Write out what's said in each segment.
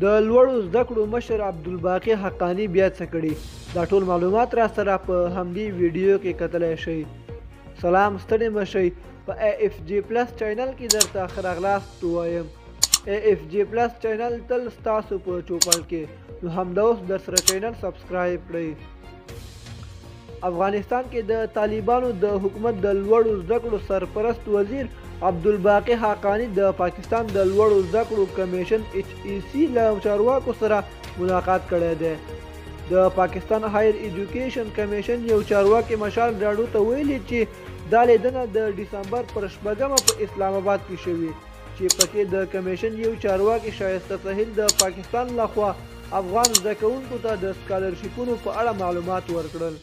د لوړو زده کړو مشر عبدالباقي حقاني بیا څه کړي؟ دا ټول معلومات را سره په همدې ویډیو کې کتلی شئ. سلام، ستړي مه شئ. په ای اف جی پلس چینل کې درته ښه راغلاست وایم. ای اف جی پلس چینل تل ستاسو په چوپړ کې، نو همدا اوس درسره چینل سبسکرایب کړئ. افغانستان کې د طالبانو د حکومت د لوړو زده کړو سرپرست وزیر عبدالباقي حقاني د پاکستان د لوړو زده کړو کمیشن ایچ ای سي له چارواکو سره ملاقات کړی دی. د پاکستان هایر ایجوکیشن کمیشن یو چارواکي مشال راډو ته ویلي چې دا لیدنه د ډسمبر پر 6مه په اسلام اباد کې شوې، چې پکې د کمیشن یو چارواکي شایسته سهیل د پاکستان لخوا افغان زده کوونکو ته د سکالرشیپونو په اړه معلومات ورکړل.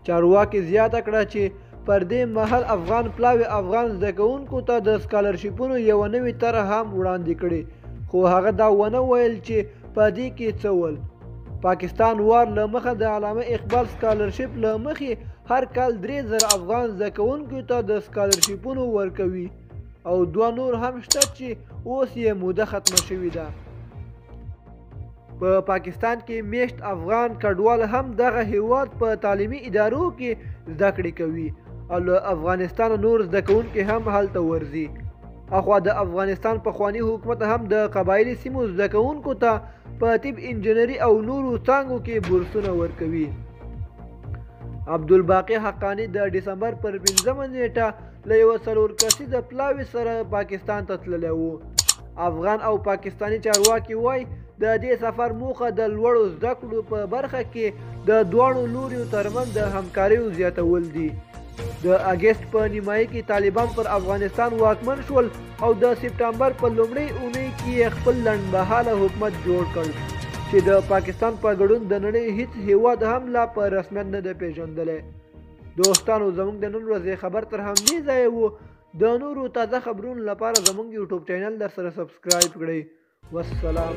چارواکي زیاته کړه چې پر دې مهال افغان پلاوي افغان زده کوونکو ته د سکالرشیپونو یوه نوې طرح هم وړاندې کړې، خو هغه دا ونه ویل چې په دې کې څه ول. پاکستان وار له مخه د علامه اقبال سکالرشیپ له مخې هر کال 3000 افغان زده کوونکو ته د سکالرشیپونو ورکوي، او دوه نور هم شته چې اوس یې موده ختمه شوې ده. په پاکستان کې میشت افغان کډوال هم دغه هیواد په تعلیمي ادارو کې زده کړې کوي، او له افغانستانه نور زده کوونکي هم هلته ورځي. اخوا د افغانستان پخواني حکومت هم د قبایلي سیمو زده کوونکو ته په طب، انجنیري او نورو څانګو کې بورسونه ورکوي. عبدالباقي حقاني د ډسمبر پر 5مه نیټه له یوه 4 کسیزه پلاوي سره پاکستان ته تللی و. افغان او پاکستاني چارواکي وایي د دې سفر موخه د لوړو زده کړو په برخه کې د دواړو لوریو ترمنځ د همکاریو زیاتول دي. د اګست په نیمایي کې طالبان پر افغانستان واکمن شول، او د سپټمبر په لومړۍ اونۍ کې یې خپل لنډمهاله حکومت جوړ کړ، چې د پاکستان په ګډون د نړۍ هیڅ هیواد هم لا په رسمیت نه دی پیژندلی. دوستانو، زموږ د نن ورځې خبر تر همدې ځایه وو. د نورو تازه خبرونو لپاره زموږ یوټیوب چینل در سره سبسکرایب کړئ. والسلام.